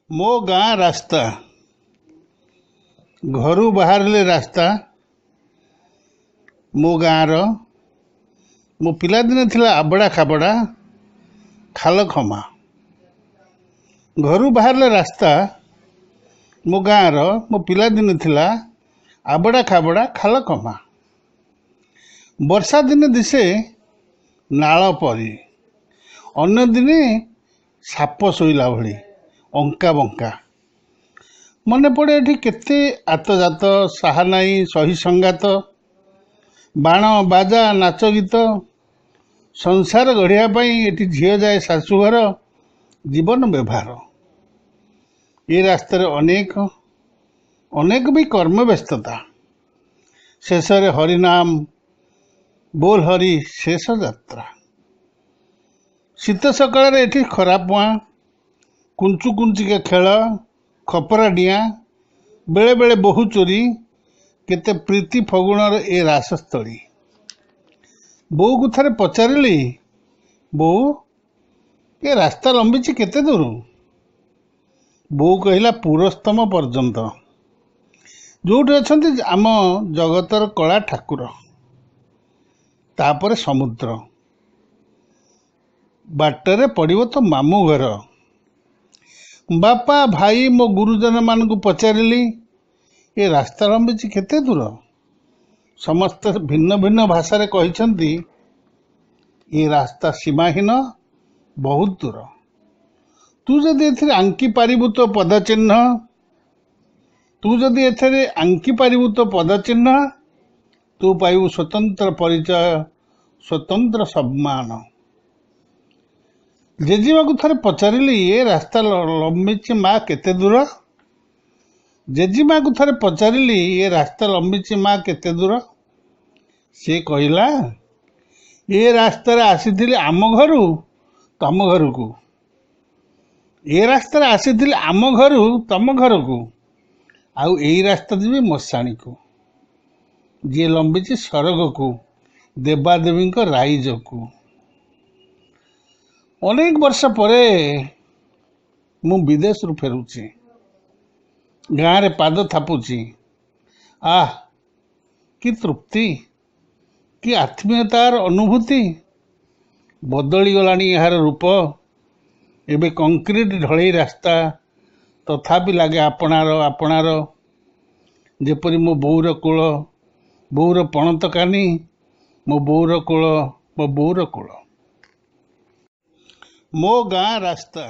ମୋ ଗାଁ ରାସ୍ତା। ଘରୁ ବାହାରିଲେ ରାସ୍ତା ମୋ ଗାଁର। ମୋ ପିଲାଦିନେ ଥିଲା ଆବଡ଼ା ଖାବଡ଼ା, ଖାଲ ଖମା। ଘରୁ ବାହାରିଲେ ରାସ୍ତା ମୋ ଗାଁର, ମୋ ପିଲାଦିନେ ଥିଲା ଆବଡ଼ା ଖାବଡ଼ା, ଖାଲ ଖମା। ବର୍ଷା ଦିନେ ଦିଶେ ନାଳ ପରି, ଅନ୍ୟ ଦିନେ ସାପ ଶୋଇଲା ଭଳି ଅଙ୍କା ବଙ୍କା। ମନେ ପଡ଼େ ଏଠି କେତେ ଆତଯାତ, ସାହାନାଇ, ସହି ସଙ୍ଗାତ, ବାଣ ବାଜା, ନାଚ ଗୀତ। ସଂସାର ଗଢ଼ିବା ପାଇଁ ଏଠି ଝିଅ ଯାଏ ଶାଶୁଘର, ଜୀବନ ବ୍ୟବହାର। ଏ ରାସ୍ତାରେ ଅନେକ ଅନେକ ବି କର୍ମ ବ୍ୟସ୍ତତା, ଶେଷରେ ହରିନାମ ବୋଲ ହରି ଶେଷ ଯାତ୍ରା। ଶୀତ ସକାଳରେ ଏଠି ଖରା ପୁଆଁ, କୁଞ୍ଚୁ କୁଞ୍ଚିକା ଖେଳ, ଖପରା ଡିଆଁ, ବେଳେବେଳେ ବୋହୁ ଚୋରି, କେତେ ପ୍ରୀତି ଫଗୁଣର ଏ ରାସସ୍ଥଳୀ। ବୋଉକୁ ଥରେ ପଚାରିଲି, ବୋଉ, ଏ ରାସ୍ତା ଲମ୍ବିଛି କେତେ ଦୂର? ବୋଉ କହିଲା, ପୁରସ୍ତମ ପର୍ଯ୍ୟନ୍ତ, ଯେଉଁଠି ଅଛନ୍ତି ଆମ ଜଗତର କଳା ଠାକୁର। ତାପରେ ସମୁଦ୍ର, ବାଟରେ ପଡ଼ିବ ତ ମାମୁଁ ଘର। ବାପା, ଭାଇ, ମୋ ଗୁରୁଜନମାନଙ୍କୁ ପଚାରିଲି, ଏ ରାସ୍ତା ଲମ୍ବିଛି କେତେ ଦୂର? ସମସ୍ତେ ଭିନ୍ନ ଭିନ୍ନ ଭାଷାରେ କହିଛନ୍ତି, ଏ ରାସ୍ତା ସୀମାହୀନ, ବହୁତ ଦୂର। ତୁ ଯଦି ଏଥିରେ ଆଙ୍କି ପାରିବୁ ତୋ ପଦଚିହ୍ନ, ତୁ ଯଦି ଏଥିରେ ଆଙ୍କି ପାରିବୁ ତୋ ପଦଚିହ୍ନ, ତୁ ପାଇବୁ ସ୍ୱତନ୍ତ୍ର ପରିଚୟ, ସ୍ୱତନ୍ତ୍ର ସମ୍ମାନ। ଜେଜେମାକୁ ଥରେ ପଚାରିଲି, ଏ ରାସ୍ତା ଲମ୍ବିଛି ମା କେତେ ଦୂର? ଜେଜେମାକୁ ଥରେ ପଚାରିଲି, ଏ ରାସ୍ତା ଲମ୍ବିଛି ମା କେତେ ଦୂର? ସେ କହିଲା, ଏ ରାସ୍ତାରେ ଆସିଥିଲି ଆମ ଘରୁ ତମ ଘରକୁ, ଏ ରାସ୍ତାରେ ଆସିଥିଲି ଆମ ଘରୁ ତମ ଘରକୁ, ଆଉ ଏଇ ରାସ୍ତା ଯିବି ମଶାଣିକୁ, ଯିଏ ଲମ୍ବିଛି ସରଗକୁ, ଦେବାଦେବୀଙ୍କ ରାଇଜକୁ। ଅନେକ ବର୍ଷ ପରେ ମୁଁ ବିଦେଶରୁ ଫେରୁଛି, ଗାଁରେ ପାଦ ଥାପୁଛି। ଆহ, କି ତୃପ୍ତି, କି ଆତ୍ମୀୟତାର ଅନୁଭୂତି! ବଦଳିଗଲାଣି ଏହାର ରୂପ, ଏବେ କଂକ୍ରିଟ ଢଳେଇ ରାସ୍ତା, ତଥାପି ଲାଗେ ଆପଣାର ଆପଣାର, ଯେପରି ମୋ ବୋଉର କୋଳ, ବୋଉର ପଣତ କାନି, ମୋ ବୋଉର କୋଳ, ମୋ ବୋଉର କୋଳ। ମୋ ଗାଁ ରାସ୍ତା।